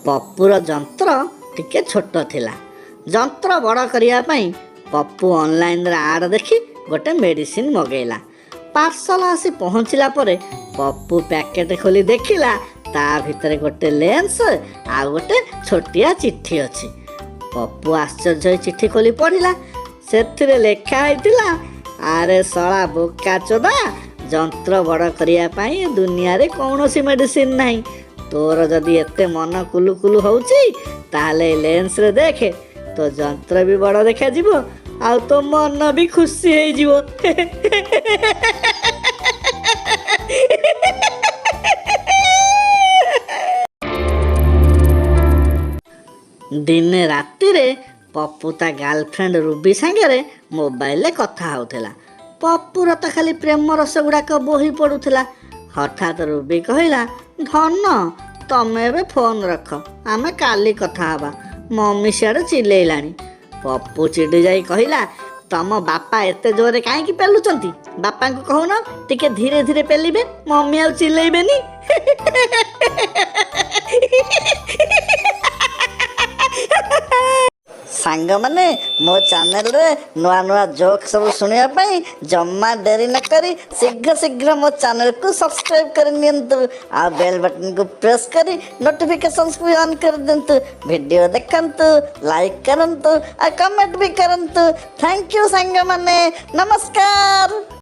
ପପୁର ଯନ୍ତ୍ର ଟିକେ ଛୋଟ ଥିଲା। ଯନ୍ତ୍ର ବଡ଼ କରିବା ପାଇଁ ପପୁ ଅନଲାଇନରେ ଆଡ଼ ଦେଖି ଗୋଟେ ମେଡ଼ିସିନ ମଗେଇଲା। ପାର୍ସଲ ଆସି ପହଞ୍ଚିଲା ପରେ ପପୁ ପ୍ୟାକେଟ ଖୋଲି ଦେଖିଲା, ତା ଭିତରେ ଗୋଟେ ଲେନ୍ସ ଆଉ ଗୋଟେ ଛୋଟିଆ ଚିଠି ଅଛି। ପପୁ ଆଶ୍ଚର୍ଯ୍ୟ ହୋଇ ଚିଠି ଖୋଲି ପଢ଼ିଲା। ସେଥିରେ ଲେଖା ହେଇଥିଲା, ଆରେ ଶଳା ବୋକା ଚୋଦା, ଯନ୍ତ୍ର ବଡ଼ କରିବା ପାଇଁ ଏ ଦୁନିଆରେ କୌଣସି ମେଡ଼ିସିନ ନାହିଁ। ତୋର ଯଦି ଏତେ ମନ କୁଲୁ କୁଲୁ ହଉଛି, ତାହେଲେ ଏ ଲେନ୍ସରେ ଦେଖେ, ତୋ ଯନ୍ତ୍ର ବି ବଡ଼ ଦେଖାଯିବ ଆଉ ତୋ ମନ ବି ଖୁସି ହେଇଯିବ। ଦିନେ ରାତିରେ ପପୁ ତା ଗାର୍ଲଫ୍ରେଣ୍ଡ ରୁବି ସାଙ୍ଗରେ ମୋବାଇଲରେ କଥା ହଉଥିଲା। ପପୁର ତ ଖାଲି ପ୍ରେମ ରସ ଗୁଡ଼ାକ ବୋହି ପଡ଼ୁଥିଲା। ହଠାତ୍ ରୁବି କହିଲା, ଧନ, ତମେ ଏବେ ଫୋନ୍ ରଖ, ଆମେ କାଲି କଥା ହବା, ମମି ସିଆଡ଼େ ଚିଲେଇଲାଣି। ପପୁ ଚିଡ଼ି ଯାଇ କହିଲା, ତମ ବାପା ଏତେ ଜୋରରେ କାହିଁକି ପେଲୁଛନ୍ତି? ବାପାଙ୍କୁ କହୁନ ଟିକେ ଧୀରେ ଧୀରେ ପେଲିବେ, ମମି ଆଉ ଚିଲେଇବେନି। ସାଙ୍ଗମାନେ, ମୋ ଚ୍ୟାନେଲରେ ନୂଆ ନୂଆ ଜୋକ୍ ସବୁ ଶୁଣିବା ପାଇଁ ଜମା ଡେରି ନ କରି ଶୀଘ୍ର ଶୀଘ୍ର ମୋ ଚ୍ୟାନେଲକୁ ସବସ୍କ୍ରାଇବ୍ କରି ନିଅନ୍ତୁ ଆଉ ବେଲ୍ ବଟନକୁ ପ୍ରେସ୍ କରି ନୋଟିଫିକେସନ୍ସକୁ ବି ଅନ୍ କରିଦିଅନ୍ତୁ। ଭିଡ଼ିଓ ଦେଖନ୍ତୁ, ଲାଇକ୍ କରନ୍ତୁ ଆଉ କମେଣ୍ଟ ବି କରନ୍ତୁ। Thank you ସାଙ୍ଗମାନେ, ନମସ୍କାର।